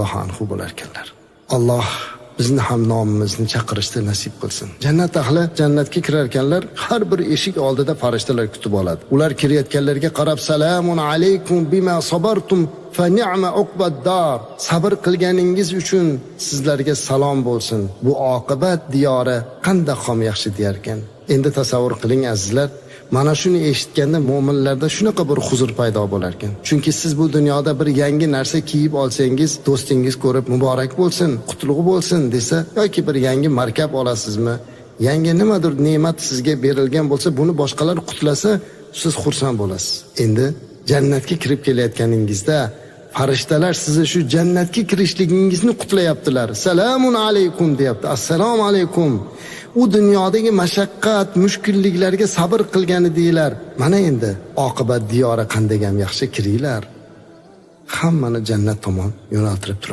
Anhu bo'larkanlar. Alloh bizni ham nomimizni chaqirishda nasib qilsin. Jannat ahli jannatga kirarkanlar, har bir eshik oldida farishtalar kutib oladi. Ular kirayotganlarga qarab: "Salamun alaykum bima sabartum fa ni'ma uqbad dar." Sabr qilganingiz uchun sizlarga salom bo'lsin. Bu oqibat diyori qanday ham yaxshi deyarkan. Endi tasavvur qiling, azizlar, mana shuni eshitganda mo'minlarda shunaqa bir huzur paydo bo'lar ekan. Chunki siz bu dunyoda bir yangi narsa kiyib olsangiz, do'stingiz ko'rib "Muborak bo'lsin, qutlug' bo'lsin" desa yoki bir yangi markab olasizmi, yangi nimadir ne'mat sizga berilgan bo'lsa, buni boshqalar qutlasa, siz xursand bo'lasiz. Endi jannatga kirib kelayotganingizda farishtalar sizni shu jannatga kirishligingizni qutlayaptilar. "Salamun alaykum" deyapti. Assalomu alaykum. U dunyodagi mashaqqat, mushkulliklarga sabr qilgan edinglar. Mana endi oqibat diyori qanday ham yaxshi, kiringlar. Hammani jannat tomon yo'naltirib turadi.